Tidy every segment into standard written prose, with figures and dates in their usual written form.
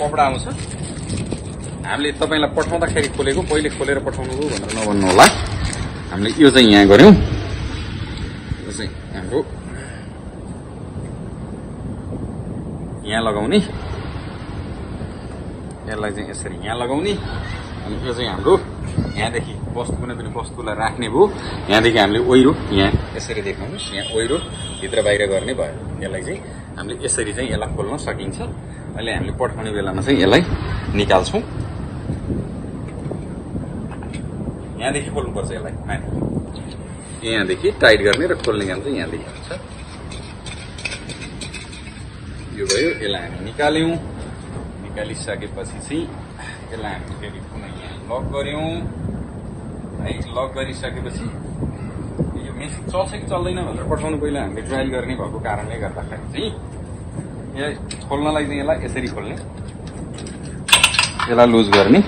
कपडा आउँछ हामीले तपाईलाई पठाउँदाखेरि खोलेको पहिले खोलेर पठाउनु हो भनेर नभन्नु होला हामीले यो चाहिँ यहाँ गर्यौं यो चाहिँ हाम्रो यहाँ लगाउने यसलाई चाहिँ यसरी यहाँ लगाउने अनि यो चाहिँ हाम्रो यहाँदेखि वस्तु कुनै पनि वस्तुलाई राख्ने भयो यहाँदेखि हामीले ओइरो यहाँ यसरी देख्नुहोस् यहाँ ओइरो भित्र बाहिर गर्ने भयो यसलाई चाहिँ हामीले यसरी चाहिँ यसलाई खोल्न सकिन्छ अहिले हामीले पठाउने बेलामा चाहिँ यसलाई निकाल्छौं यहाँदेखि खोल्नुपर्छ यसलाई माथि यहाँदेखि टाइट गर्ने र खोल्ने काम चाहिँ यहाँदेखि हुन्छ यो भयो यसलाई हामी निकाल्यौं निकालिसकेपछि चाहिँ यसलाई हामी फेरि पुनः यहाँ लक गर्यौं है लक गरिसकेपछि यो मेसिन चल्छ कि चल्दैन भनेर पठाउनु पहिला हामीले ट्रायल गर्ने भएको कारणले गर्दाखेरि चाहिँ यहाँ खोल्नलाई चाहिँ यसलाई यसरी खोल्ने यसलाई लुज गर्ने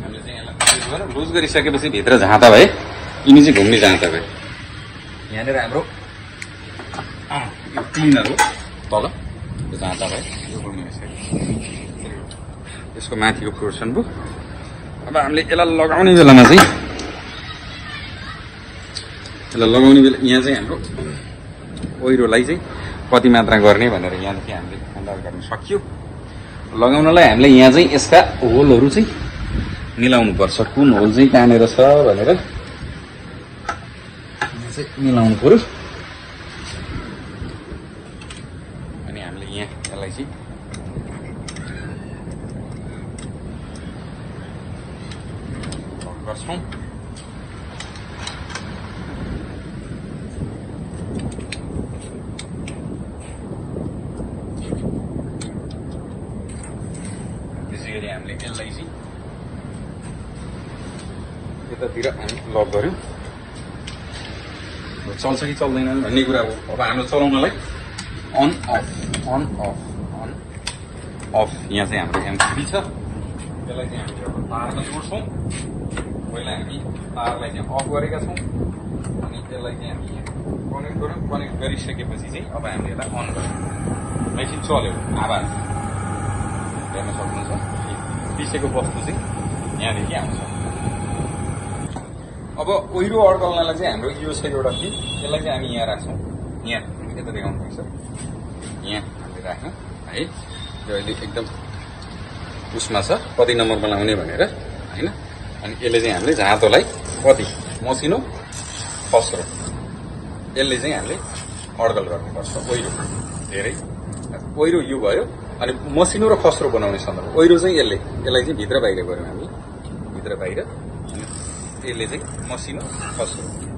हामीले चाहिँ यसलाई लुज गरिसकेपछि भित्र झाँता भए यिनी चाहिँ घुम्ने जाँता भए यहाँनिर हाम्रो यो क्लिनर हो तल जाँता भए यो घुम्ने यसको माथिको पोर्सन भयो अब हामीले यसलाई लगाउने बेलामा चाहिँ यसलाई लगाउने बेला यहाँ चाहिँ हाम्रो ओइरोलाई चाहिँ कति मात्रा गर्ने भनेर यहाँदेखि हामीले अन्दाज गर्न सकियो लगाउनलाई हामीले यहाँ चाहिँ यसका होलहरू चाहिँ मिलाउनु पर्छ कुन होल चाहिँ कहाँनिर छ भनेर मिलाउनु पर्यो अनि हामीले यहाँ यसलाई चाहिँ गर्छौं त्यसैगरी हामीले यसलाई चाहिँ यतातिर हामी लक गर्यौं चल्छ कि चल्दैन भन्ने कुरा हो अब हाम्रो चलाउनलाई अन अफ यहाँ चाहिँ हाम्रो एमसिबी छ यसलाई चाहिँ हामी एउटा तारमा जोड्छौं पहिला हामी तारलाई चाहिँ अफ गरेका छौं अनि यसलाई चाहिँ हामी कनेक्ट गरौँ कनेक्ट गरिसकेपछि चाहिँ अब हामीले यसलाई अन गर्छौं मेसिन चल्यो आवाज हेर्न सक्नुहुन्छ पिसेको वस्तु चाहिँ यहाँदेखि आउँछ अब ओइरो अड्कल्नलाई चाहिँ हाम्रो यो छ एउटा कि यसलाई चाहिँ हामी यहाँ राख्छौं यहाँ यता देखाउनु पर्छ यहाँ हामीले राख्यौं है यो अहिले एकदम उसमा छ कति नम्बरमा लाउने भनेर हैन अनि यसले चाहिँ हामीले झाँतोलाई कति मसिनो खस्रो यसले चाहिँ हामीले अड्कल गर्नुपर्छ ओइरो धेरै ओइरो यो भयो अनि मसिनो र खस्रो बनाउने सन्दर्भ ओइरो चाहिँ यसलाई चाहिँ भित्र बाहिर गर्यौं हामी भित्र बाहिर अनि यसले चाहिँ मसिनो खस्रो